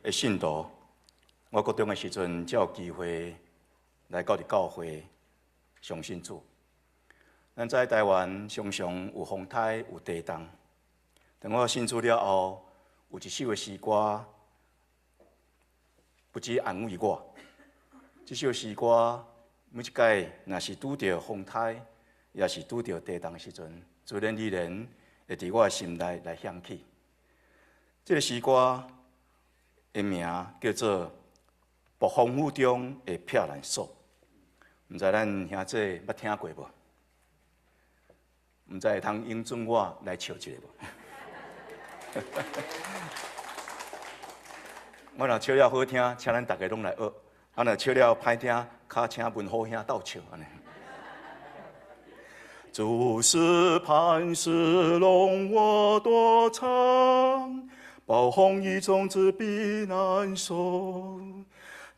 的信徒，我國中的時陣才有機會來到佇教會相信主。咱在台灣常常有風颱，有地動。當我信主了後，有一首的詩歌，不止安慰我。這首詩歌每一擺若是拄著風颱，抑是拄著地動的時陣，自然而然會佇我的心內來響起。這个詩歌的名叫做《暴風雨中的避難所》，毋知咱兄姊捌聽過無？毋知會通允准我來笑一下無？我若笑了好聽，請咱逐家攏來學；啊，若笑了歹聽，較請文虎兄鬥笑按呢。主是磐石，容我躲藏。暴風雨中之避難所，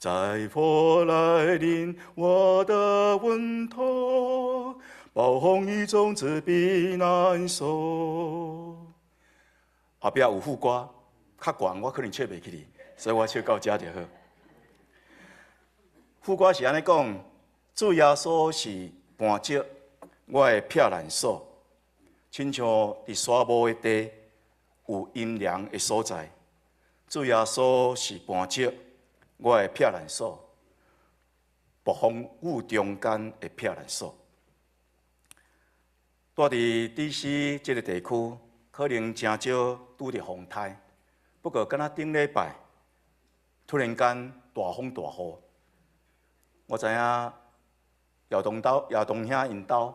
災禍來臨，我得穩妥。暴風雨中之避難所。後壁有副歌，較懸，我可能唱袂起去，所以我唱到遮就好。副歌是按呢講：主耶穌是磐石，我的避難所，親像佇沙漠的地，有陰涼的所在。主耶穌是磐石，我的避難所，暴風雨中間的避難所。住佇 DC 這个地區，可能誠少拄著風颱，不過敢若頂禮拜突然間大風大雨，我知影姚東兜姚東兄𪜶兜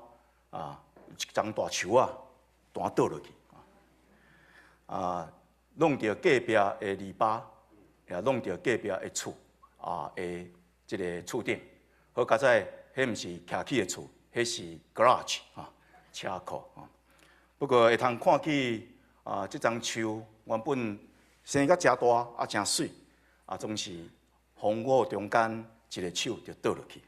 啊，一叢大樹仔彈倒落去。啊，弄著隔壁的籬笆，也弄著隔壁的厝啊的這个厝頂。好佳哉，彼毋是徛起的厝，彼是 garage 啊，車庫啊。不過會通看起啊，這叢樹原本生甲誠大啊，誠媠，啊，總是風雨中間一个樹就倒落去。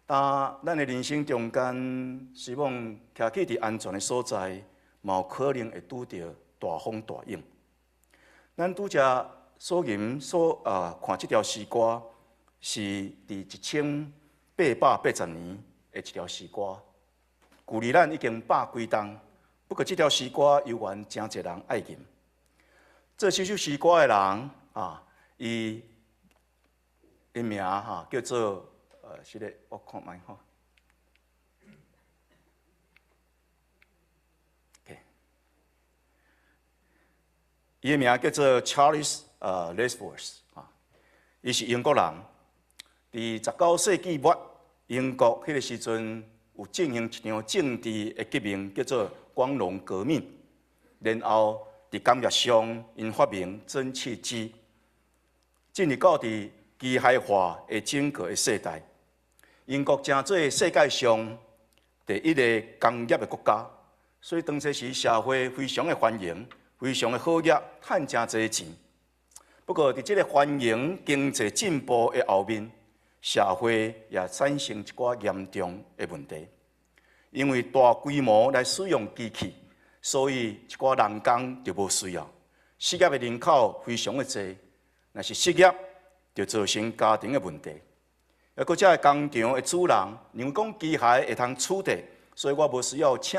但咱的人生中間，希望徛起佇安全的所在，嘛有可能會拄著大風大湧。咱拄才所吟所啊看這條詩歌，是佇1880年的一條詩歌，距離咱已經百幾冬。不過這條詩歌猶原誠濟人愛吟。做這首詩歌的人啊，伊的名哈叫做是咧，我看覓吼。OK，伊的名叫做 Charles Leckwith 啊，伊是英國人。佇19世紀末，英國彼个時陣有進行一場政治的革命，叫做光榮革命。然後佇工業上，𪜶發明蒸汽機，進入到佇機械化的整個的世代。英國成做世界上第一个工業的國家，所以當時社會非常的繁榮，非常的好額，趁誠濟錢。不過，佇這个繁榮經濟進步的後面，社會也產生一寡嚴重的問題。因為大規模來使用機器，所以一寡人工就無需要。失業的人口非常的濟，若是失業，就造成家庭的問題。啊，閣這个工廠的主人認為講機械會通取代，所以我無需要請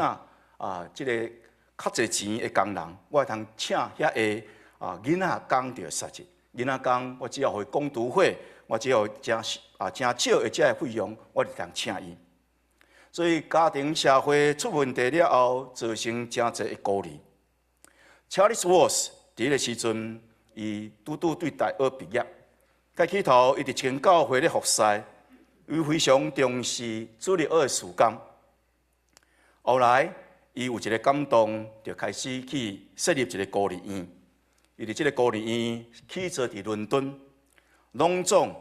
啊這个較濟錢的工人，我會通請遐个啊囡仔工就會使。囡仔工我只要予伊講讀費，我只要誠啊誠少的這个費用，我就通請伊。所以家庭社會出問題了後，造成誠濟的孤兒。Charles Watts 佇彼个時陣，伊拄拄對大學畢業，開起頭伊佇一間教會咧服侍，伊非常重視主日學的事工。後來，伊有一个感動，就開始去設立一个孤兒院。伊佇這个孤兒院起做佇倫敦，攏總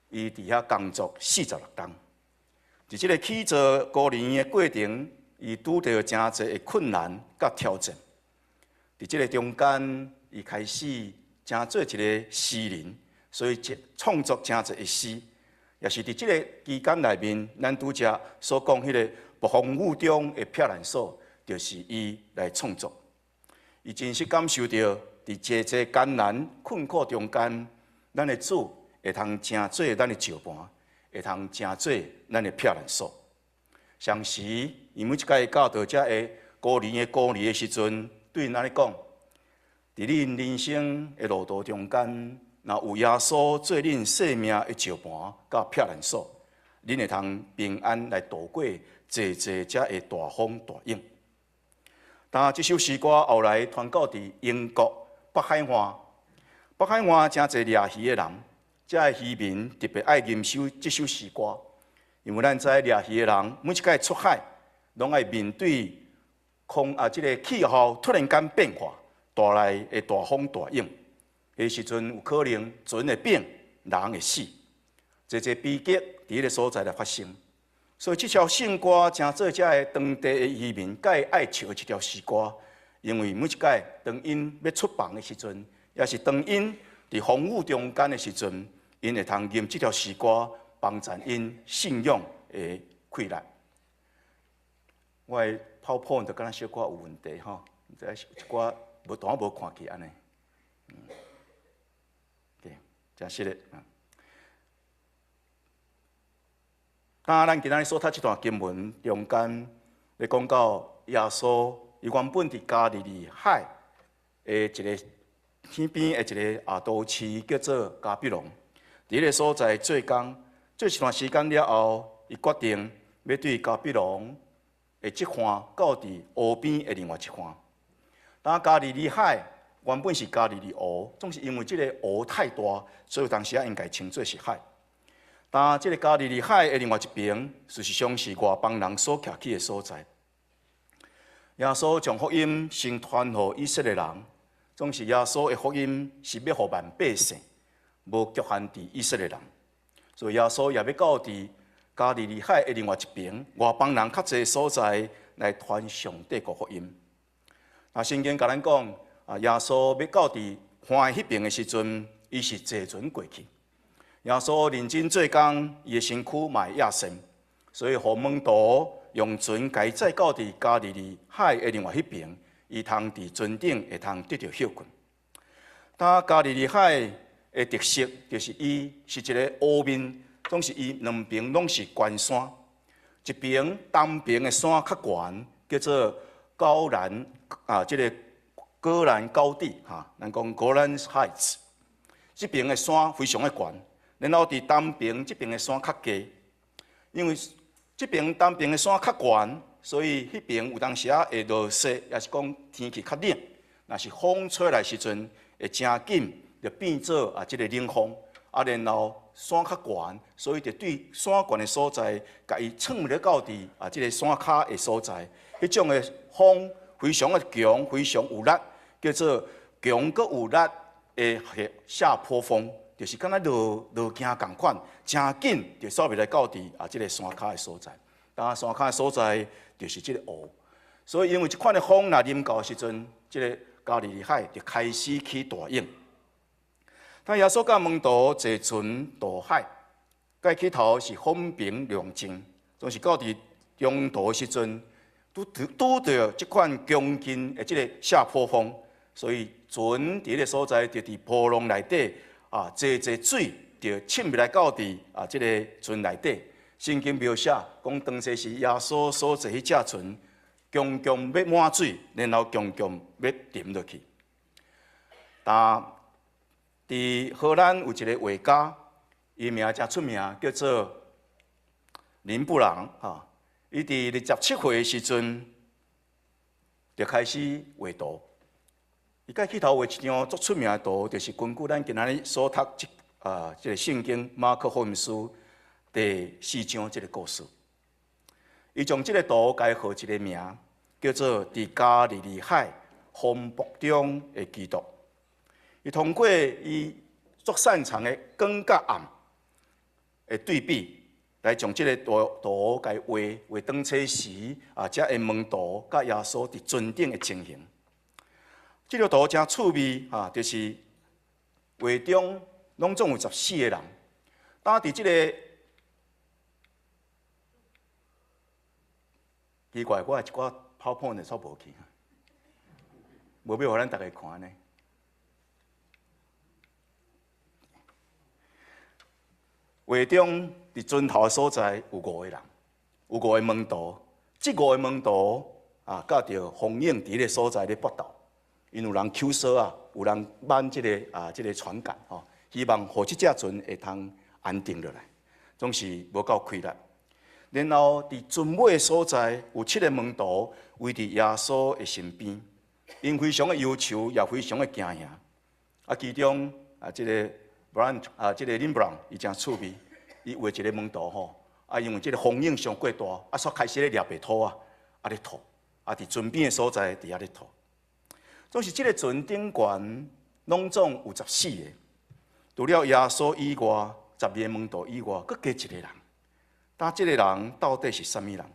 伊佇遐工作46冬。佇這个起做孤兒院的過程，伊拄著誠濟的困難佮挑戰。佇這个中間，伊開始成做一个詩人，所以創作誠濟的詩。也是佇這个期間內面，咱拄才所講彼个暴風雨中的避難所，就是伊來創作。伊真實感受著佇濟濟艱難困苦中間，咱的主會通成做咱的石盤，會通成做咱的避難所。相時，伊每一擺教導遮个孤兒的孤兒的時陣，對𪜶按呢講：佇恁人生的路途中間，若有耶穌做恁生命的石盤佮避難所，恁會通平安來度過濟濟遮个大風大湧。但這首詩歌後來傳到佇英國北海岸，北海岸誠濟掠魚的人，遮个漁民特別愛吟首這首詩歌，因為咱知掠魚的人每一擺出海，攏愛面對空啊，這个氣候突然間變化帶來的大風大湧，彼時陣有可能船會變，人會死，濟濟悲劇佇彼个所在來發生。所以這首聖歌成做遮个當地的漁民蓋愛唱的一條詩歌，因為每一擺當𪜶欲出帆的時陣，抑是當𪜶佇風雨中間的時陣，𪜶會通吟這條詩歌，幫助𪜶信仰的氣力。我的 PowerPoint 敢若小可有問題吼，這一寡無當無看起按呢。對，真實的。當咱今仔日所讀這段經文中間，咧講到耶穌，伊原本佇加利利海的一个天邊的一个都市叫做迦百農，佇彼个所在做工，做一段時間了後，伊決定欲對迦百農的這岸到佇湖邊的另外一岸。當加利利海原本是加利利湖，總是因為這个湖太大，所以有當時仔𪜶共伊稱做是海。但這个加利利海的另外一邊，事實上是外邦人所徛起的所在。耶穌將福音先傳予以色列人，總是耶穌的福音是欲予萬百姓，無局限佇以色列人。所以耶穌也欲到佇加利利海的另外一邊，外邦人較濟所在來傳上帝國福音。那聖經共咱講，耶穌欲到佇岸彼邊的時陣，伊是坐船過去。耶穌認真做工，伊的身軀嘛會厭糝，所以予門徒用船共伊載到佇加利利海的另外彼邊，伊通佇船頂會通得著歇睏。當加利利海的特色就是伊是一个湖面，總是伊兩邊攏是懸山，一邊東邊的山較懸，叫做高蘭啊，這个戈蘭高地哈，咱講 Golan Heights，這邊的山非常的懸。然後佇東邊這邊的山較低，因為這邊東邊的山較懸，所以彼邊有當時仔會落雪，抑是講天氣較冷。若是風吹來時陣，會誠緊就變做這个冷風。然後山較懸，所以就對山懸的所在，共伊衝入到佇這个山跤的所在。彼種的風非常的強，非常有力，叫做強閣有力的下坡風。就是敢若落落行仝款，誠緊就掃入來到佇這个山跤的所在。當山跤的所在就是這个湖，所以因為這款的風若臨到的時陣，這个加利利海就開始起大湧。當耶穌佮門徒坐船渡海，蓋起頭是風平浪靜，總是到佇中途的時陣，拄拄著這款強勁的這个下坡風，所以船佇彼个所在就佇波浪內底。濟濟水就滲入來到佇這个船內底。聖經描寫講，當時是耶穌所坐彼隻船，強強欲滿水，然後強強欲沉落去。但佇荷蘭有一个畫家，伊名誠出名，叫做倫勃朗哈。伊佇27歲的時陣就開始畫圖。伊蓋起頭畫一張足出名的圖，就是根據咱今仔日所讀這个聖經馬可福音書第四章這个故事。伊將這个圖共伊號一个名，叫做《佇加利利海風暴中的基督》。伊通過伊足擅長的光佮暗的對比，來將這个圖圖共伊畫畫當初時遮个門徒佮耶穌佇船頂的情形。這個圖誠趣味啊，就是畫中攏總有14個人，當佇這个奇怪，我的一寡 PowerPoint 煞無去，無欲予咱逐家看呢。畫中佇船頭的所在有五個人，有五個門徒。這五個門徒啊，佮著風湧佇彼个所在咧搏鬥。𪜶有人抾索仔，有人挽這个啊，這个船桿吼，希望予這隻船會通安定落來，總是無夠氣力。然後佇船尾的所在有七个門徒圍佇耶穌的身邊，𪜶非常的憂愁，也非常的驚惶。啊，其中啊，這个 Brand 啊，這个林布朗伊誠趣味，伊畫一个門徒吼，啊，因為這个風湧傷過大，啊，煞開始咧掠白土啊，啊咧吐，啊，佇船邊的所在佇遐咧吐。總是這个船頂懸攏總有十四个，除了耶穌以外，12个門徒以外，閣加一个人。但這个人到底是啥物人？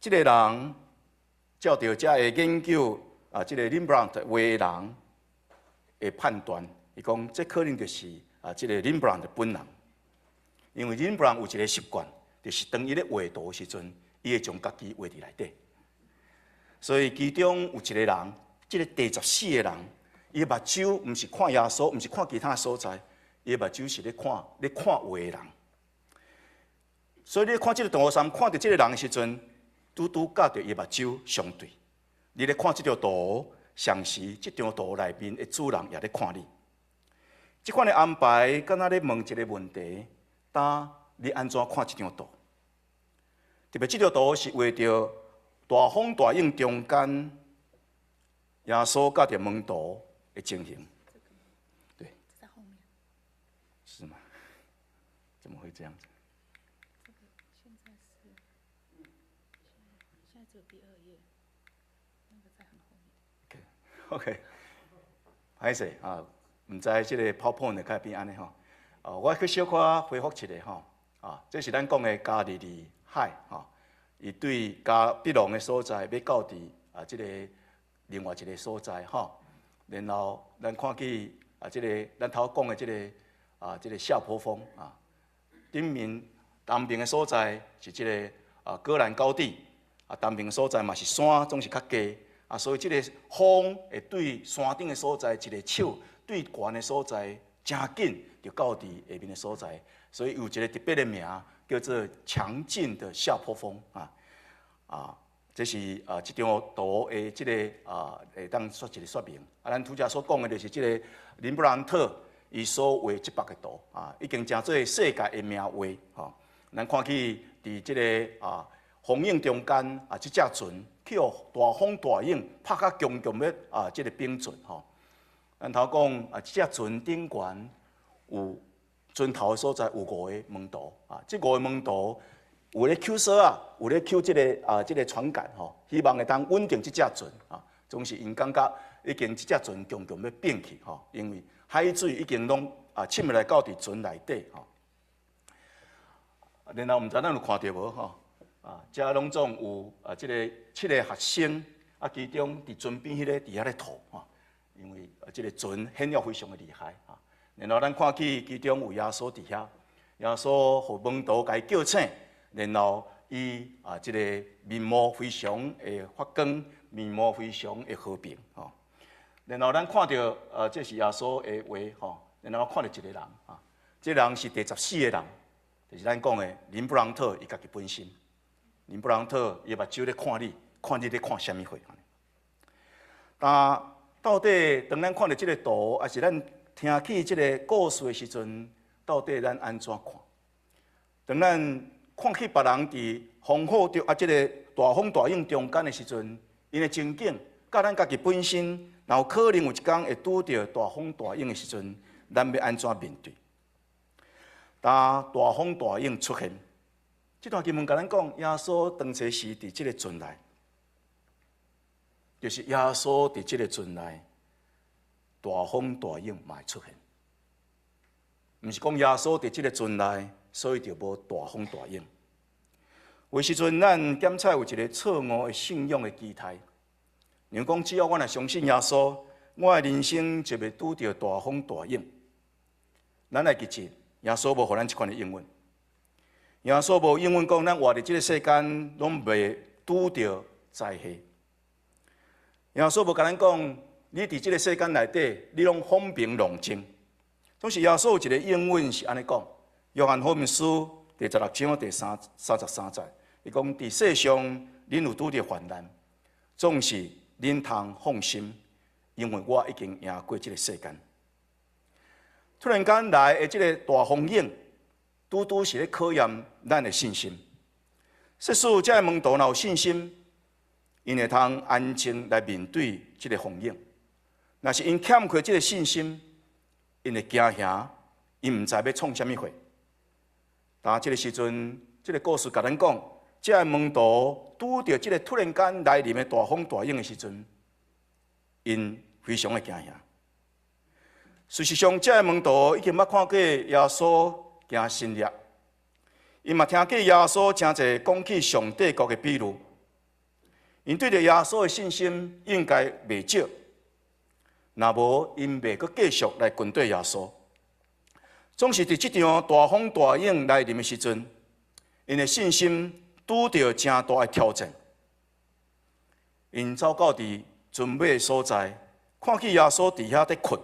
這个人照著遮个研究啊，這个林布朗特畫的人的判斷，伊講這可能就是啊，這个林布朗特本人。因為林布朗有一个習慣，就是當伊咧畫圖的時陣，伊會將家己畫佇內底。所以其中有一个人，這个第十四个人，伊的目睭毋是看耶穌，毋是看其他所在，伊的目睭是咧看畫的人。所以你看這个圖上，看著這个人的時陣，拄拄佮著伊目睭相對。你咧看這張圖，同時這張圖內面的主人也咧看你。這款的安排，敢若咧問一个問題：當你按怎看這張圖？特別這張圖是畫著大風大湧中間，耶穌佮著門徒的情形。對。在後面。是嗎？怎麼會這樣子？這個現在是，現在只有第二頁，那個在很後面。 OK，歹勢啊，毋知這个 PowerPoint 會變按呢吼。哦，我去小可回覆一下吼。啊，這是咱講的加利利海吼，伊對迦百農的所在欲到佇啊，這个另外一个所在吼。然後咱看見啊，這个咱頭講的這个啊，這个下坡風啊，頂面東邊的所在是這个啊戈蘭高地，啊東邊的所在嘛是山，總是較低啊，所以這个風會對山頂的所在一个手對懸的所在誠緊就到佇下面的所在，所以有一个特別的名叫做強勁的下坡風啊啊，這是啊這張圖的這个啊會當說一个說明。啊，咱拄才所講的就是這个林布蘭特伊所畫這幅的圖啊，已經成做世界的名畫吼。咱看去佇這个啊風湧中間啊，這隻船去予大風大湧拍甲強強欲啊，這个反船吼。咱頭講啊，這隻船頂懸有船頭的所在有五个門徒啊，這五个門徒有咧抾索仔，有咧抾這个啊這个船桿吼，希望會當穩定這隻船啊。總是𪜶感覺已經這隻船強強欲反去吼，因為海水已經攏啊滲入來到佇船內底吼。然後毋知咱有看著無吼？啊，遮攏總有啊，這个七个學生啊，其中佇船邊彼个佇遐咧吐吼，因為啊，這个船掀了非常的厲害啊。然後咱看去，其中有耶穌佇遐，耶穌予門徒共伊叫醒，然後伊啊，這个面貌非常的發光，面貌非常的和平吼。然後咱看著啊，這是耶穌的畫吼，然後看著一个人啊，這个人是第十四个人，就是咱講的林布朗特伊家己本身。林布朗特伊目睭咧看你，看你咧看啥物貨。但到底當咱看著這个圖，抑是咱聽起這个故事的時陣，到底咱按怎看？當咱看去別人佇風雨中啊，這个大風大湧中間的時陣，𪜶的情景，佮咱家己本身，若有可能有一工會拄著大風大湧的時陣，咱欲按怎面對？當大風大湧出現，這段經文共咱講，耶穌當初時佇這个船內，就是耶穌佇這个船內，大風大湧嘛會出現。毋是講耶穌佇這个船內，所以就無大風大湧。有時陣咱檢採有一个錯誤的信仰的期待，若講只要我若相信耶穌，我的人生就袂拄著大風大湧。咱來記住，耶穌無予咱這款的應允。耶穌無應允講，咱活佇這个世間攏袂拄著災禍。耶穌無共咱講，你佇這个世間內底，你攏風平浪靜。總是耶穌有一个應允是按呢講，約翰福音書第十六章第33節，伊講，佇世上恁有拄著患難，總是恁通放心，因為我已經贏過這個世間。突然間來的這个大風湧，拄拄是咧考驗咱的信心。設使這个門徒若有信心，𪜶會通安靜來面對這个風湧。若是𪜶欠缺這个信心，𪜶會驚嚇，𪜶毋知欲創啥物貨。但這个時陣，這个故事共咱講，這个門徒拄著這个突然間來臨的大風大湧的時陣，𪜶非常的驚嚇。事實上，這个門徒已經捌看過耶穌行神蹟，𪜶嘛聽過耶穌誠濟講起上帝國的比喻，𪜶對著耶穌的信心應該袂少。若無，𪜶袂閣繼續來跟綴耶穌。總是佇這場大風大湧來臨的時陣，𪜶的信心拄著誠大的挑戰。𪜶走到佇船尾所在，看見耶穌佇遐佇睏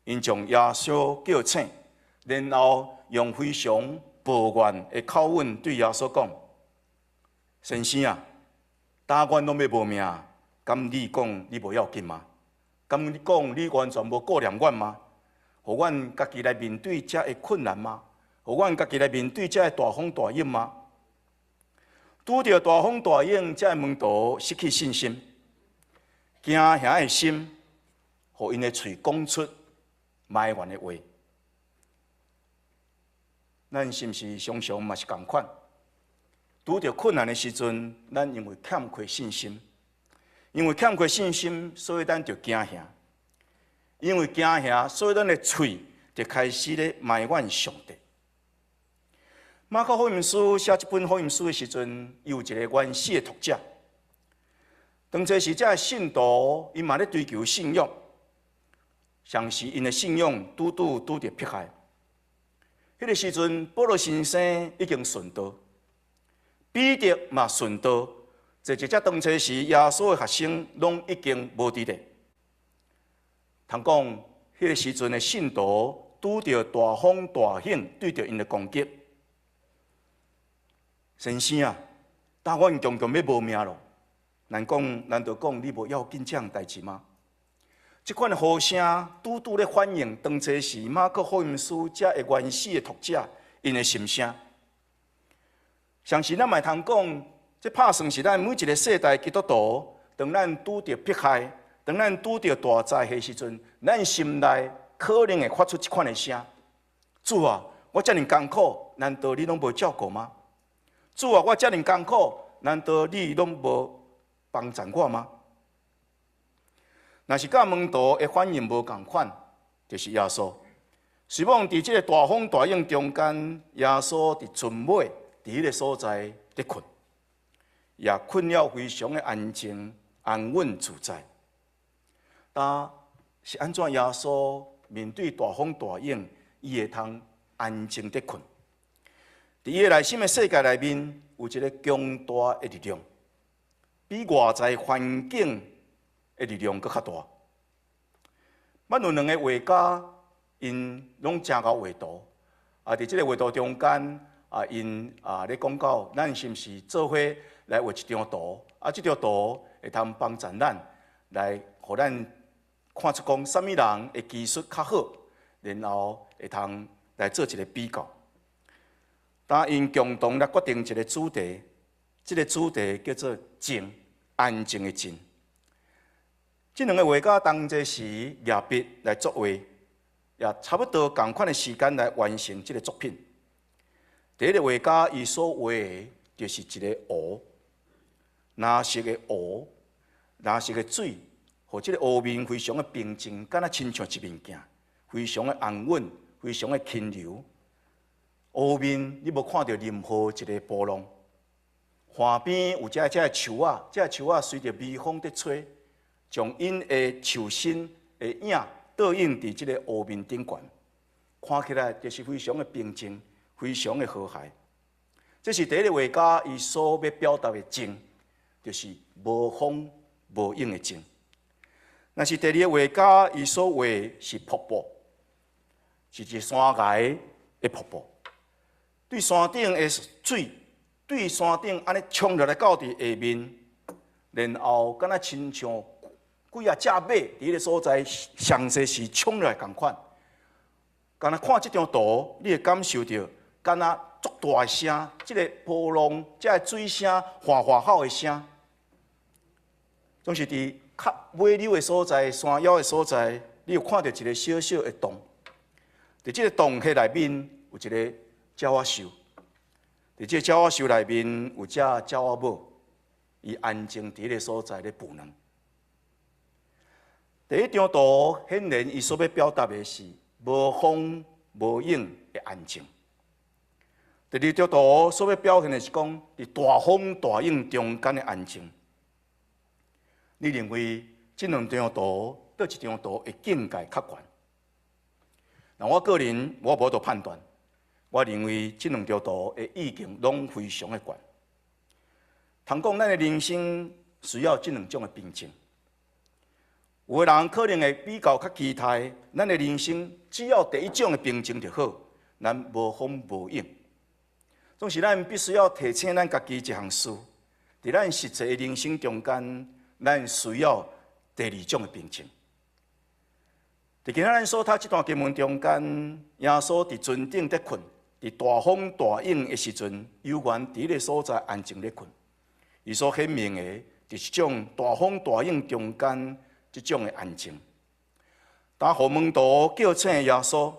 ，𪜶將耶穌叫醒，然後用非常抱怨的口吻對耶穌講：先生啊，今阮攏欲無命，敢你講你無要緊嗎？敢你講你完全無顧念阮嗎？予阮家己來面對這个困難嗎？予阮家己來面對這个大風大湧嗎？拄著大風大湧，這个門徒失去信心，驚嚇的心，予𪜶的喙講出埋怨的話。咱是毋是常常嘛是仝款？拄著困難的時陣，咱因為欠缺信心，因為欠缺信心，所以咱就驚嚇。因為驚嚇，所以咱的喙就開始咧埋怨上帝。馬可福音書寫這本福音書的時陣，伊有一个原始的讀者。當初時，這个信徒𪜶嘛咧追求信仰，但是𪜶的信仰拄拄拄著迫害。彼个時陣，保羅先生已經殉道，彼得嘛殉道，這一隻當初時耶穌的學生攏已經無佇咧。通講，彼个時陣的信徒拄著大風大湧，對著𪜶的攻擊。先生啊，當阮強強欲無命咯，難道講你無要緊這項代誌嗎？這款的呼聲拄拄咧反映當初時馬可福音書這个原始的讀者𪜶的心聲。相信咱嘛會通講，這拍算是咱每一个世代基督徒，當咱拄著迫害，當咱拄著大災的時陣，咱心內可能會發出這款的聲：主啊，我遮爾艱苦，難道你攏無照顧嗎？主啊，我遮爾艱苦，難道你攏無幫贊我嗎？若是佮門徒的反應無仝款，就是耶穌。雖罔佇這个大風大湧中間，耶穌佇船尾，佇彼个所在佇睏，也睏了非常的安靜、安穩、自在。但是按怎耶穌面對大風大湧，伊會通安靜佇睏？佇伊的內心的世界內面，有一个強大的力量，比外在環境的力量閣較大。咱有兩个畫家，𪜶攏誠𠢕畫圖，啊，佇這个畫圖中間，啊，𪜶啊咧講到，咱是毋是做伙來畫一張圖？啊，這張圖會通幫助咱來，予咱看出講，啥物人的技術較好，然後會通來做一个比較。當𪜶共同來決定一个主題，這个主題叫做靜，安靜的靜。這兩个畫家當這時舉筆來作畫，也差不多仝款的時間來完成這个作品。第一个畫家伊所畫的，就是一个湖，藍色的湖，藍色的水，予這个湖面非常的平靜，敢若親像一面鏡，非常的安穩，非常的輕柔。湖面你無看著任何一个波浪，岸邊有這這樹仔，這樹仔隨著微風佇吹，將𪜶的樹身的影倒映佇這个湖面頂懸，看起來就是非常的平靜，非常的和諧。這是第一个畫家伊所欲表達的靜，就是無風無湧的靜。若是第二个畫家，伊所畫是瀑布，是一山崖。的瀑布，對山頂的水，對山頂按呢衝落來到佇下面，然後敢若親像幾仔隻馬佇彼个所在，詳細是衝落來仝款。敢若看這張圖，你會感受著，敢若足大的聲，這个波浪，這个水聲，嘩嘩吼的聲，總是佇較尾溜的所在、山腰的所在，你有看著一个小小的洞。佇這个洞穴內面有一個鳥仔獸，佇這个鳥仔獸內面有隻鳥仔母，伊安靜佇彼个所在咧孵卵。第一張圖顯然伊所欲表達的是無風無湧的安靜。第二張圖所欲表現的是講，佇大風大湧中間的安靜。你認為這兩張圖，佗一張圖的境界較懸？那我個人我無法度判斷，我認為這兩張圖的意境攏非常的懸。通講咱的人生需要這兩種的平靜。有的人可能會比較較期待，咱的人生只要第一種的平靜就好，咱無風無湧。總是咱必須要提醒咱家己一項事，佇咱實際的人生中間，咱需要第二種的平靜。佇今仔咱所讀這段經文中間，耶穌佇船頂咧睏，佇大風大湧的時陣，猶原佇彼个所在安靜咧睏。伊所顯明的，就是這種大風大湧中間這種的安靜。當予門徒叫醒耶穌，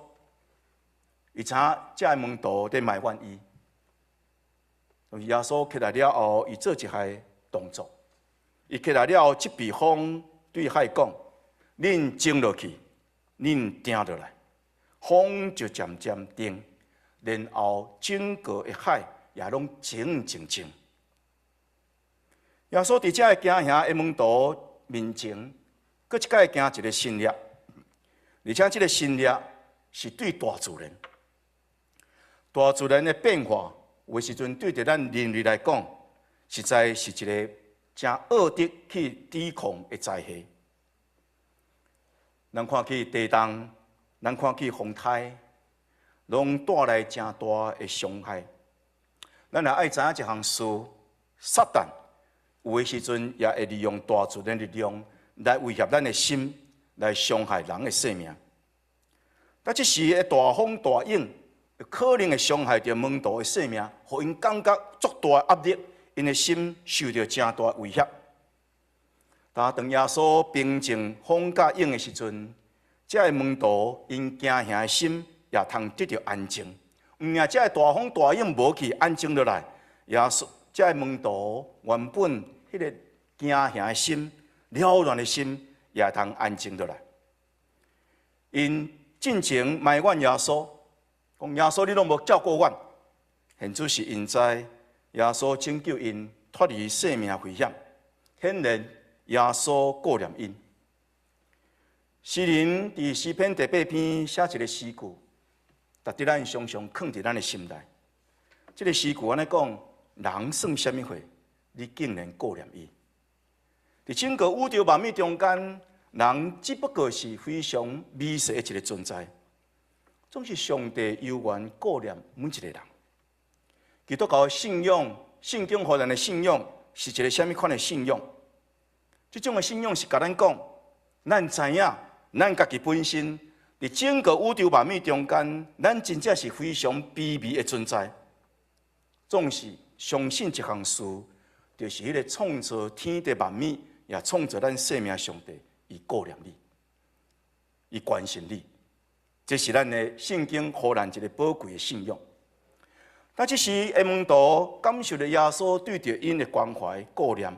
伊知影這个門徒佇埋怨伊。耶穌起來了後，伊做一項動作。伊起來了後，責備風對海講：恁靜落去，恁定落來。風就漸漸定，然後整個的海也攏靜靜靜。耶穌佇這个驚嚇的門徒面前，閣一擺行一个神蹟，而且這个神蹟是對大自然、大自然的變化，有的時陣對著咱人類來講，實在是一个誠惡得去抵抗的災禍。咱看去地動，咱看去風颱，攏帶來誠大的傷害。咱若愛知影一項事，撒旦有的時陣也會利用大自然力量來威脅咱的心，來傷害人的性命。但這時的大風大湧，可能會傷害著門徒的性命，予𪜶感覺足大的壓力，𪜶的心受著誠大的威脅。但當耶穌平靜風佮湧的時陣，這个門徒𪜶驚嚇的心也通得著安靜。毋但這个大風大湧無去，安靜落來，耶穌這个門徒原本彼个驚嚇的心、擾亂的心也通安靜落來。𪜶進前埋怨耶穌，講耶穌你攏無照顧阮，現主是𪜶知耶穌拯救𪜶脫離性命危險，顯然耶穌顧念𪜶。詩人佇詩篇第八篇寫一个詩句，值得咱常常囥佇咱的心內。這个詩句按呢講：人算啥物貨？你竟然顧念伊？佇整個宇宙萬物中間，人只不過是非常微細的一个存在。總是上帝猶原顧念每一个人。基督教的信仰，聖經予咱的信仰是一个啥物款的信仰？這種的信仰是共咱講，咱知影，咱家己本身佇整個宇宙萬物中間，咱真正是非常卑微的存在。總是相信一項事，就是彼个創造天地萬物，也創造咱生命的上帝，伊顧念你，伊關心你。這是咱的聖經予咱一个寶貴的信仰。但這時的門徒感受著耶穌對著𪜶的關懷顧念，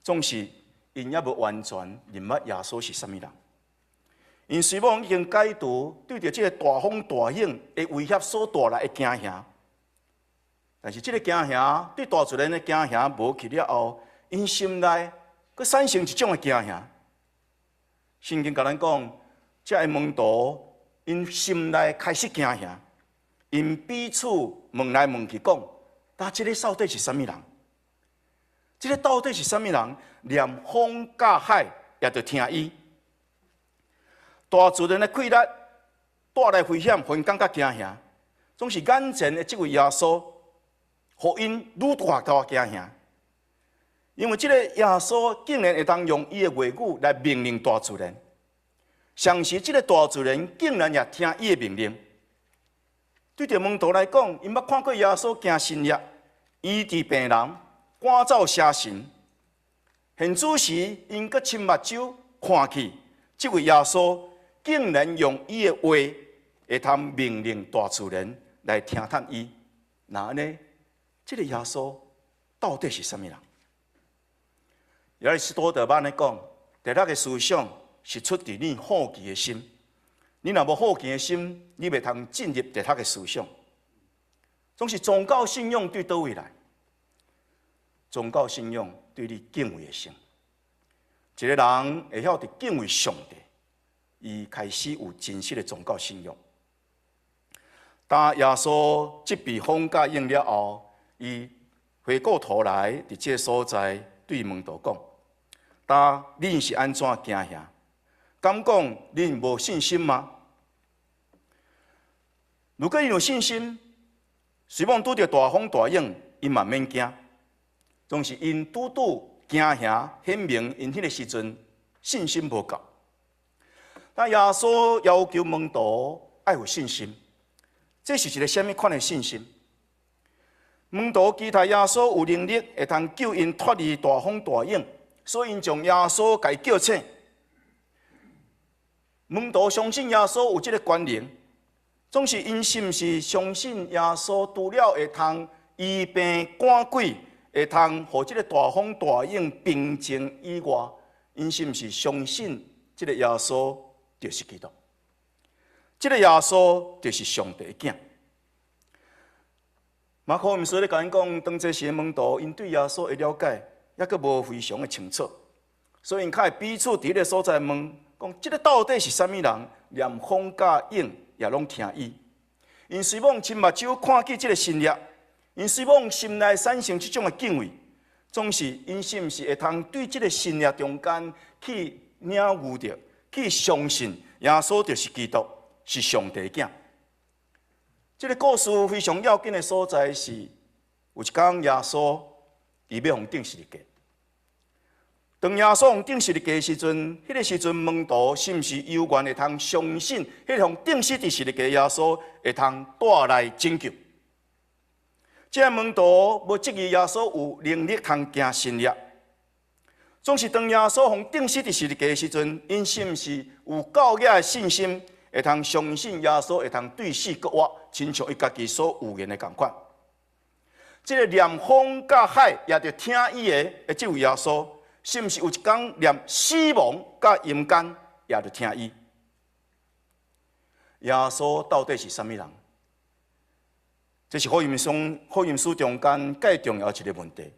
總是𪜶猶無完全認捌耶穌是啥物人。𪜶雖罔已經解除對著這个大風大湧的威脅所帶來的驚嚇，但是這个驚嚇對大自然的驚嚇無去了後，𪜶心內閣產生一種的驚嚇。聖經共咱講，這个門徒𪜶心內開始驚嚇，𪜶彼此問來問去講：但這个到底是啥物人？這个到底是啥物人？連風佮海也著聽伊。大自然的氣力帶來危險，予𪜶感覺驚嚇。總是眼前的這位耶穌，予𪜶愈大大驚嚇。因為這個耶穌竟然會當用伊的話語來命令大自然，同時這個大自然竟然也聽伊的命令。對著門徒來講，𪜶捌看過耶穌行神蹟，醫治病人，趕走邪神。現此時，𪜶閣親目睭看見，這位耶穌竟然用伊的話會通命令大自然來聽從伊。那按呢，這個耶穌到底是啥物人？亞里士多德按呢講，哲學的思想是出自你好奇的心。你若無好奇的心，你袂通進入哲學的思想。總是宗教信仰對佗位來？宗教信仰對你敬畏的心。一個人會曉得敬畏上帝，伊開始有真實的宗教信仰。當耶穌責備風佮湧了後，伊回過頭來，佇這個所在對門徒講：當恁是按怎驚嚇？敢講恁無信心嗎？如果𪜶有信心，雖罔拄著大風大湧，𪜶嘛免驚。總是𪜶拄拄驚嚇，顯明𪜶彼個時陣信心無夠。但耶穌要求門徒愛有信心，這是一個啥物款的信心？門徒期待耶穌有能力會通救𪜶脫離大風大湧，所以𪜶將耶穌共伊叫醒。門徒相信耶穌有這個權能，總是𪜶是毋是相信耶穌除了會通醫病趕鬼，會通予這個大風大湧平靜以外，𪜶是毋是相信這個耶穌就是基督？這個耶穌就是上帝的囝。馬可福音書咧共咱講，當這時的門徒，𪜶對耶穌的了解猶閣無非常的清楚，所以𪜶較會彼此佇彼個所在問，講這個到底是啥物人？連風佮湧也攏聽伊。𪜶雖罔親目睭看見這個神蹟，𪜶雖罔心內產生這種的敬畏，總是𪜶是毋是會通對這個神蹟中間去領悟著，去相信耶穌就是基督，是上帝的囝。這個故事非常要緊的所在是，有一工耶穌伊欲予釘十字架。當耶穌予釘十字架的時陣，彼個時陣門徒是毋是猶原會通相信，彼個予釘死佇十字架耶穌會通帶來拯救？這個門徒無質疑耶穌有能力通行神蹟，總是當耶穌予釘死佇十字架的時陣，𪜶是毋是有夠額的信心，會通相信耶穌會通對死復活，親像伊家己所預言的仝款？這個連風佮海也著聽伊的的這位耶穌，是毋是有一工連死亡佮陰間也著聽伊？耶穌到底是啥物人？這是福音書中間蓋重要一個問題。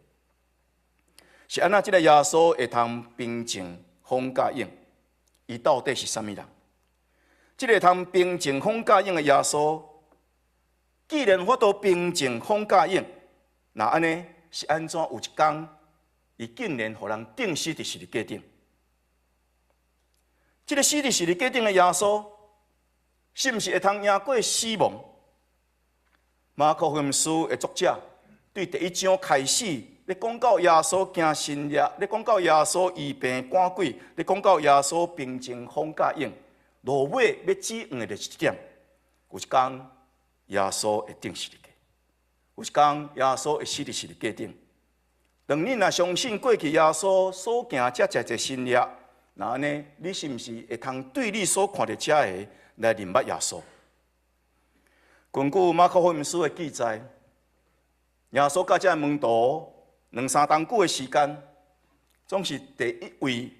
是按怎這個耶穌會通平靜風佮湧？伊到底是啥物人？這個通平靜風佮湧的耶穌，既然法度平靜風佮湧，那按呢是按怎有一工，伊竟然予人釘死佇十字架頂？這個死佇十字架頂的耶穌，是毋是會通贏過死亡？馬可福音書的作者對第一章開始，咧講到耶穌行神蹟，咧講到耶穌醫病趕鬼，咧講到耶穌平靜風佮湧，落尾欲指向的就是這點。有一工耶穌會釘十字架，有一工耶穌會死佇十字架頂。當你若相信過去耶穌所行這濟濟神蹟，那按呢，你是毋是會通對你所看著這个來認捌耶穌？根據馬可福音書的記載，耶穌佮這个門徒兩三冬久的時間，總是第一位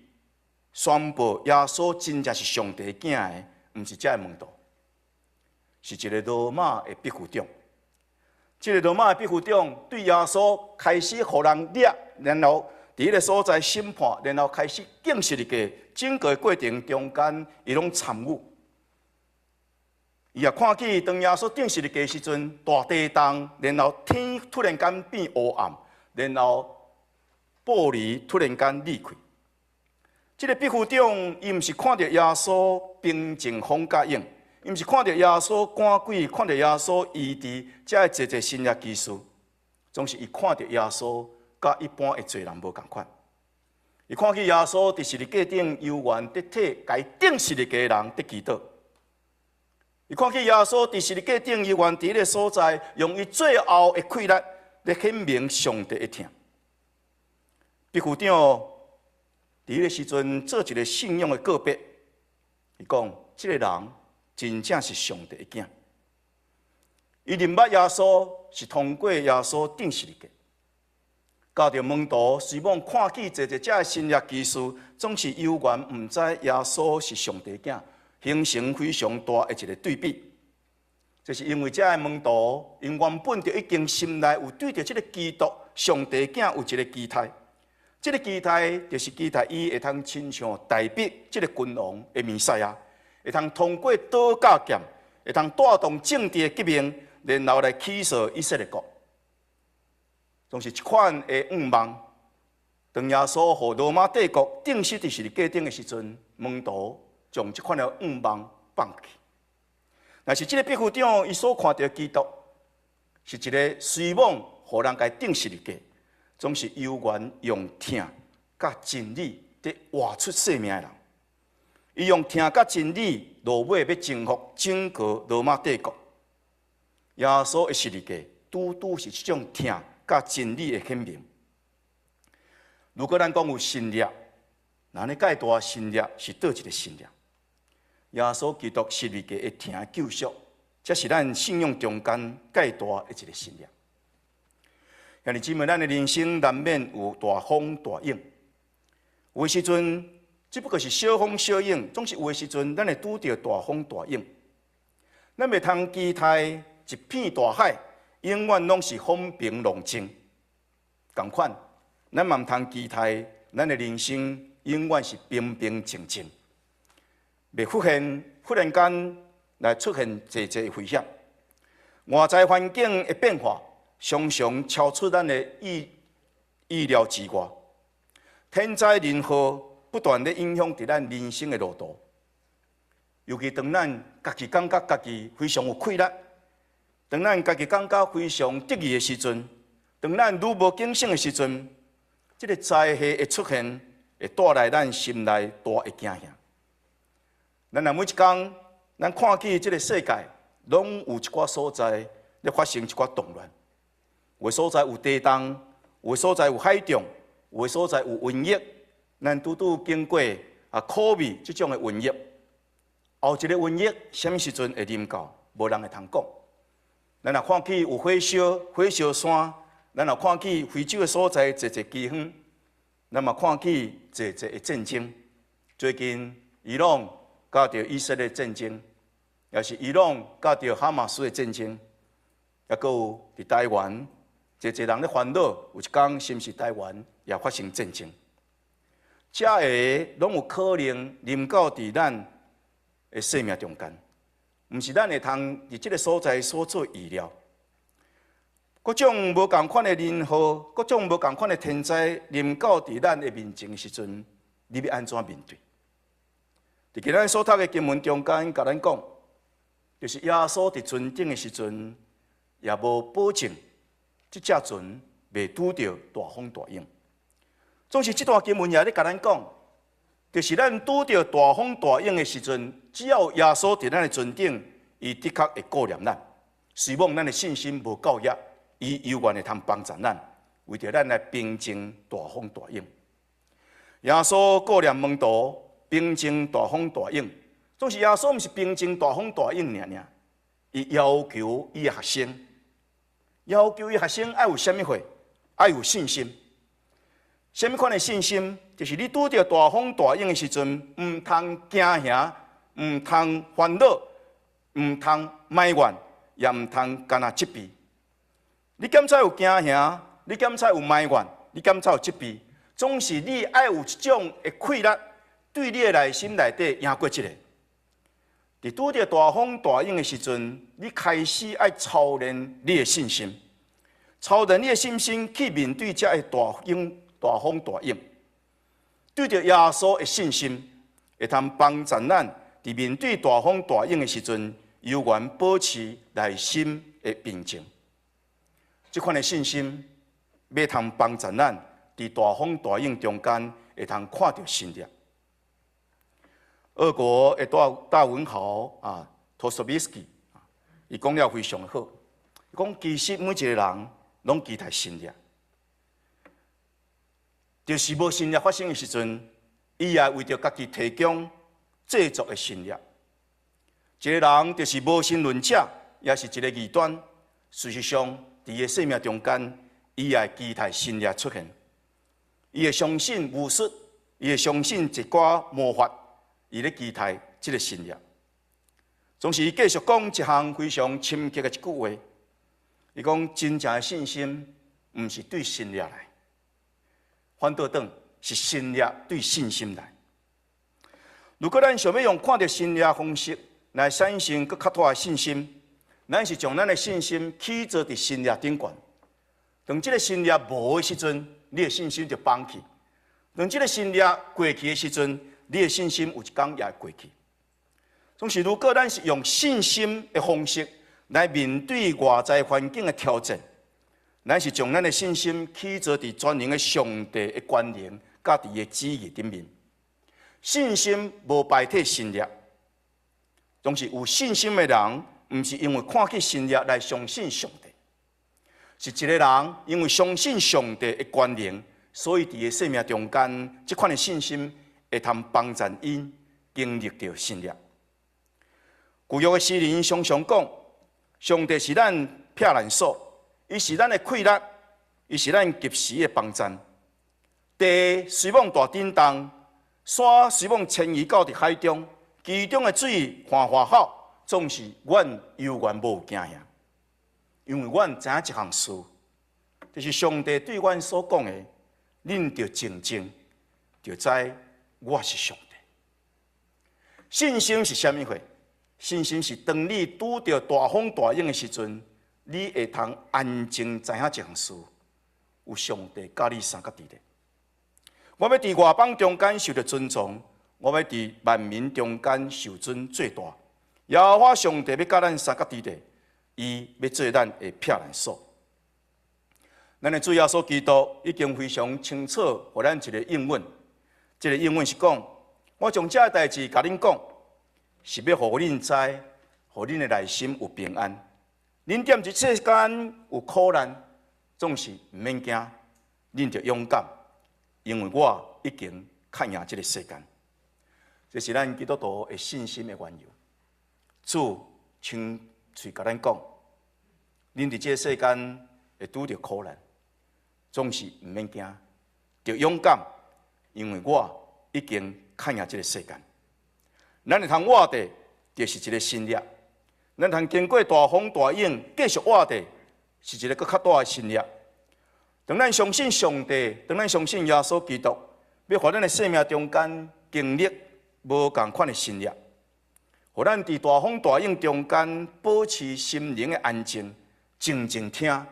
宣布耶穌真正是上帝囝的，毋是這个門徒，是一個羅馬的百夫長。這個羅馬的百夫長對耶穌開始予人掠，然後佇彼個所在審判，然後開始釘十字架，整個過程中間，伊攏參與。伊也看見當耶穌釘十字架時陣，大地動，然後天突然間變烏暗，然後玻璃突然間裂開。這個百夫長，伊毋是看著耶穌平靜風佮湧，伊毋是看著耶穌趕鬼，看著耶穌醫治，才會濟濟神蹟奇事。總是伊看著耶穌，佮一般的罪人無仝款。伊看見耶穌佇十字架頂猶原佇替共伊釘十字架的人佇祈禱。伊看見耶穌佇十字架頂猶原佇彼个所在，用伊最後的氣力來顯明上帝的疼。畢副長佇彼个時陣做一个信仰的告別，伊講：這个人真正是上帝的囝。伊認捌耶穌是通過耶穌釘十字架。佮著門徒雖罔看見濟濟遮的神蹟奇事，總是猶原毋知耶穌是上帝囝，形成非常大的一个對比。這是因為遮的門徒，𪜶原本就已經心內有對著這个基督上帝囝有一个期待。這个期待就是期待伊會通親像大衛這个君王的彌賽亞，會通通過刀佮劍，會通帶動政治的革命，然後來起訴以色列國。總是這款的願望，當耶穌予羅馬帝國釘死佇十字架頂的時陣，門徒將這款的願望放棄。但是這个畢副長伊所看著的基督，是一个雖罔予人共伊釘十字架，總是猶原用疼佮真理佇活出生命的人。伊用疼佮真理，落尾欲征服整個羅馬帝國。耶穌的十字架，拄拄是這種疼佮真理的顯明。如果咱講有神蹟，那呢蓋大神蹟是佗一个神蹟？耶穌基督十字架的疼救贖，這是咱信仰中間蓋大的一个神蹟。兄弟姊妹，咱的人生難免有大風大湧，有的時陣只不過是小風小湧，總是有的時陣，咱會拄著大風大湧。咱袂通期待一片大海永遠攏是風平浪靜，仝款，咱嘛毋通期待咱的人生永遠是平平靜靜，袂忽現忽然間來出現濟濟危險。外在環境的變化，常常超出咱的意料之外。天災人禍不斷咧影響佇咱人生的路途。尤其當咱家己感覺家己非常有氣力，當咱家己感覺非常得意的時陣，當咱愈無警醒的時陣，這个災禍的出現，會帶來咱心內大的驚嚇。咱若每一工，咱看見這个世界，攏有一寡所在咧發生一寡動亂，有的所在有地動，有的所在有海漲，有的所在有瘟疫。咱拄拄經過啊，COVID 這種的瘟疫，後一个瘟疫啥物時陣會臨到，無人會通講。咱若看見有火燒、火燒山，咱若看見非洲的所在濟濟饑荒，咱嘛看見濟濟的戰爭。最近伊朗佮著以色列戰爭，也是伊朗佮著哈馬斯的戰爭，抑閣有佇台灣，濟濟人咧煩惱，有一工是毋是台灣也發生戰爭？這个攏有可能臨到佇咱的生命中間，毋是咱會通佇這个所在所做預料。各種無仝款的人禍，各種無仝款的天災臨到佇咱的面前的時陣，你欲按怎面對？佇今仔日所讀的經文中間，共咱講，就是耶穌佇船頂的時陣，也無保證這隻船袂拄著大風大湧。總是這段經文也咧共咱講，就是咱拄著大風大湧的時陣，只要耶穌佇咱的船頂，伊的確會顧念咱。雖罔咱的信心無夠額，伊猶原會通幫助咱，為著咱來平靜大風大湧。耶穌顧念門徒，平靜大風大湧。總是耶穌毋是平靜大風大湧爾爾，伊要求伊的學生，要求伊學生愛有啥物貨？愛有信心。啥物款的信心？就是你拄著大風大湧的時陣，毋通驚嚇，毋通煩惱，毋通埋怨，也毋通干焦責備。你檢查有驚嚇，你檢查有埋怨，你檢查有責備，總是你愛有一種的氣力，對你的內心內底贏過這个。佇拄著大風大湧的時陣，你開始愛操練你的信心，操練你的信心去面對這个大湧、大風大湧。對著耶穌的信心，會通幫助咱佇面對大風大湧的時陣，猶原保持內心的平靜。這款的信心，欲通幫助咱佇大風大湧中間，會通看著神蹟。俄國的大大文豪啊，陀思妥耶夫斯基，伊講了非常好。伊講其實每一個人攏期待神蹟，就是無神蹟發生的時陣，伊也為著家己提供製作的神蹟。一個人就是無神論者，也是一個異端。事實上，佇伊的生命中間，伊也會期待神蹟出現。伊會相信巫術，伊會相信一寡魔法，伊咧期待這個神蹟。總是伊繼續講一項非常深刻的一句話，伊講真正的信心，毋是對神蹟來，反倒轉是神蹟對信心來。如果咱想欲用看著神蹟方式來產生閣較大的信心，咱是將咱的信心起造佇神蹟頂懸。當這个神蹟無的時陣，你的信心就崩去；當這个神蹟過去的時陣，你的信心有一工也會過去。總是如果咱是用信心的方式來面對外在環境的挑戰，咱是將咱的信心起造佇全能的上帝的權能，佮伊的旨意頂面。信心無代替神蹟，總是有信心的人，毋是因為看見神蹟來相信上帝，是一個人因為相信上帝的權能，所以佇伊生命中間，這款的信心會通幫助𪜶經歷著神蹟。舊約的詩人常常講，上帝是咱避難所，伊是咱的氣力，伊是咱及時的幫贊。地雖罔大震動，山雖罔遷移到佇海中，其中的水歡歡吼，總是阮猶原無驚嚇，因為阮知影一項事，就是上帝對阮所講的，恁著靜靜，就知我是上帝。信心是啥物貨？信心是當你拄著大風大湧的時陣，你會通安靜知影一項事，有上帝佮你相佮佇咧。我欲佇外邦中間受著尊崇，我欲佇萬民中間受尊做大。耶和華上帝欲佮咱相佮佇咧，伊欲做咱的避難所。咱的主耶穌基督已經非常清楚，予咱一个應允。這个應允是講，我將這个代誌共恁講，是欲予恁知，予恁的內心有平安。恁踮這世間有苦難，總是毋免驚，恁著勇敢，因為我已經較贏這个世間。這是咱基督徒的信心的緣由。主親喙共咱講，恁佇這个世間會拄著苦難，總是毋免驚，著勇敢，因為我已經較贏這个世間。咱會通活著，就是一个神蹟；咱通經過大風大湧，繼續活著，是一个閣較大的神蹟。當咱相信上帝，當咱相信耶穌基督，欲予咱的生命中間經歷無仝款的神蹟，予咱佇大風大湧中間保持心靈的安靜，靜靜聽，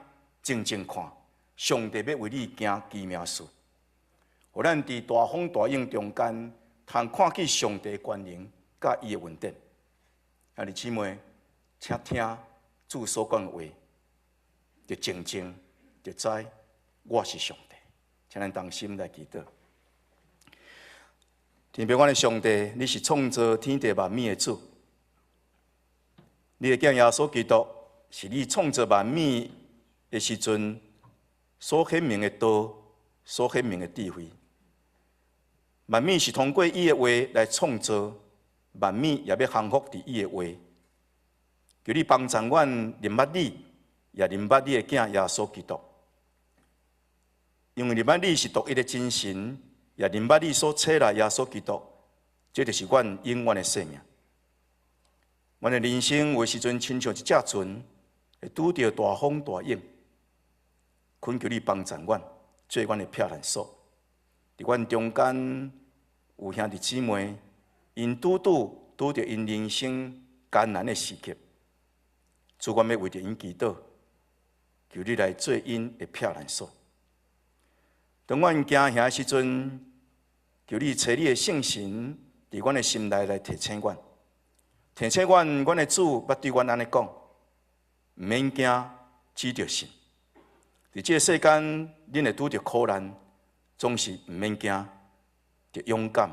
靜靜看，上帝欲為你行奇妙事。予咱佇大風大湧中間，通看見上帝權能佮伊的恩典。兄弟姊妹，請聽主所講的話，就靜靜就知我是上帝。請咱同心來祈禱。天父，阮的上帝，你是創造天地萬物的主，你的囝耶穌基督是你創造萬物的時陣所顯明的道，所顯明的智慧。萬物是通過伊的話來創造，萬物也欲降服佇伊的話。求你幫助阮認捌你，也認捌你的囝耶穌基督。因為認捌你是獨一的真神，也認捌你所差來耶穌基督，這就是阮永遠的生命。阮的人生有時陣親像一隻船，會拄著大風大湧，懇求你幫助阮，做阮的避難所。佇阮中間有兄弟姊妹，𪜶拄拄拄著𪜶人生艱難的時刻，主，阮欲為著𪜶祈禱，求你來做𪜶的避難所。當阮驚嚇的時陣，求你差你的聖神佇阮的心內來提醒阮。提醒阮，阮的主捌對阮按呢講，毋免驚，只著信。佇這个世間，恁會拄著苦難，總是毋免驚，著勇敢，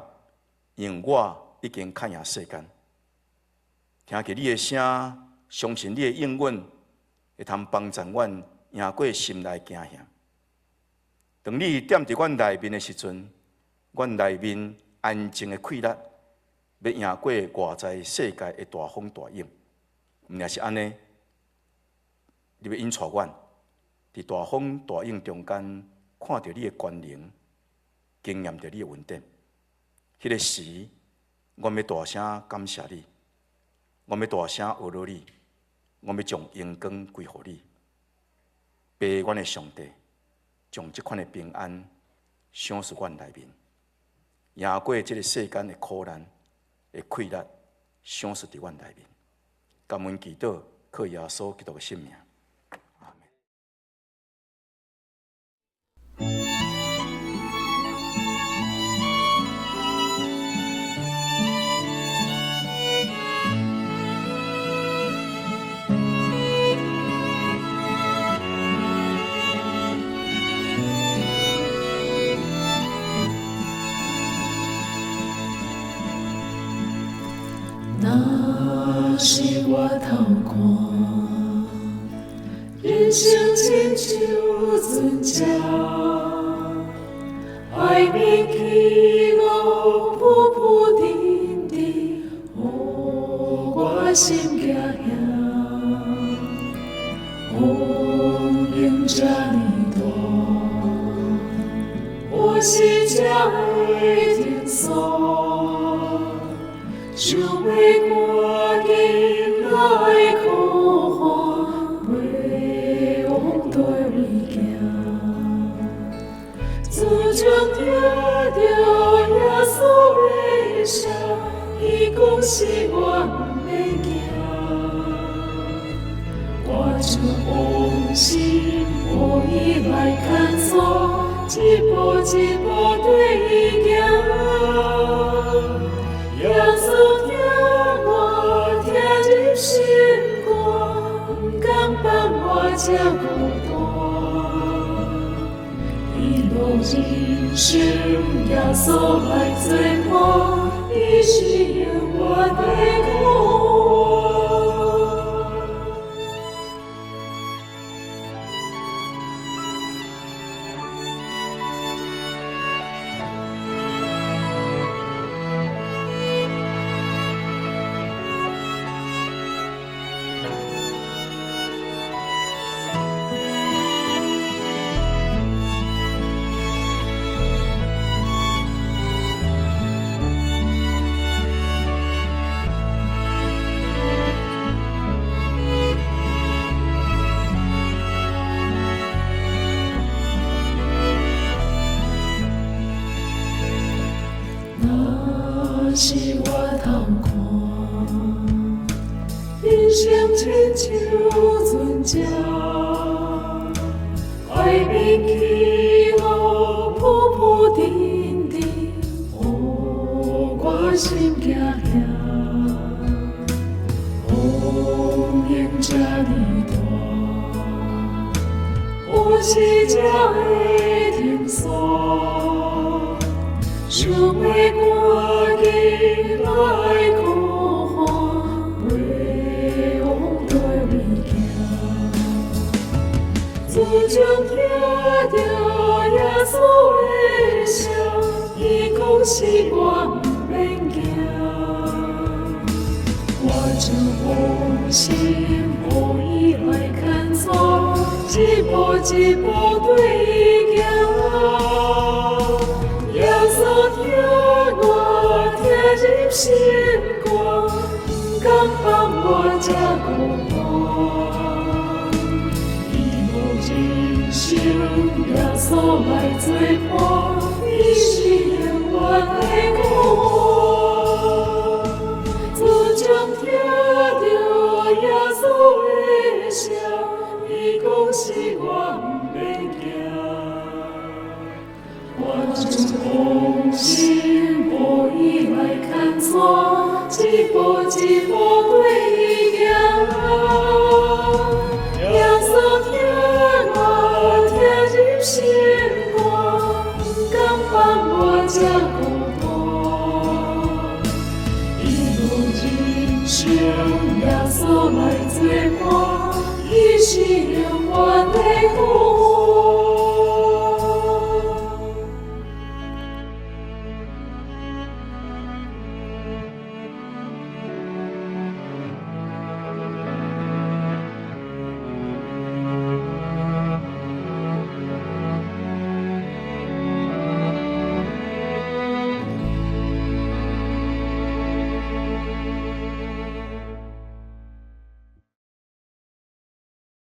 因為我已經勝贏世間。聽見你的聲，相信你的應允，會通幫助阮贏過心內驚嚇。當你踮佇阮內面的時陣，阮內面安靜的氣力，欲贏過外在世界的大風大湧。毋但是按呢，你欲引帶阮佇大風大湧中間，看著你的權能，經驗著你的恩典。彼个時，阮欲大聲感謝你，阮欲大聲阿羅你，阮欲將榮光歸予你。爸，阮的上帝，將這款的平安賞賜阮內面，贏過這个世間的苦難的氣力，賞賜佇阮內面。感恩祈禱，靠耶穌基督的聖名。阿們。若是我頭看，人生親像船隻，海面起落浮浮沉沉，予我心驚嚇。風湧這呢大，有時才會停煞。想欲趕緊來看看，袂往佗位行。自從聽著耶穌的聲，伊講是我毋免驚，我就放心予伊來牽引，一步一步綴伊行。耶穌聽我聽入心肝，毋甘放我這孤單。一路人生，耶穌來做伴，伊是永遠的港灣。若是我頭看，人生親像船隻，海面起落浮浮沉沉，予我心驚嚇。風湧這呢大，有時才會停煞。想欲趕緊來看看，袂往佗位行。自從聽著耶穌的聲，伊講是我毋免驚，我就放心予伊來牽引，一步一步綴伊行。耶穌聽我聽入心肝，毋甘放我這孤單。一路人生，耶穌來做伴，伊是永遠的港灣。自從聽著耶穌的聲，伊講是我毋免驚。我就放心予伊來牽引，一步一步。是永遠的光。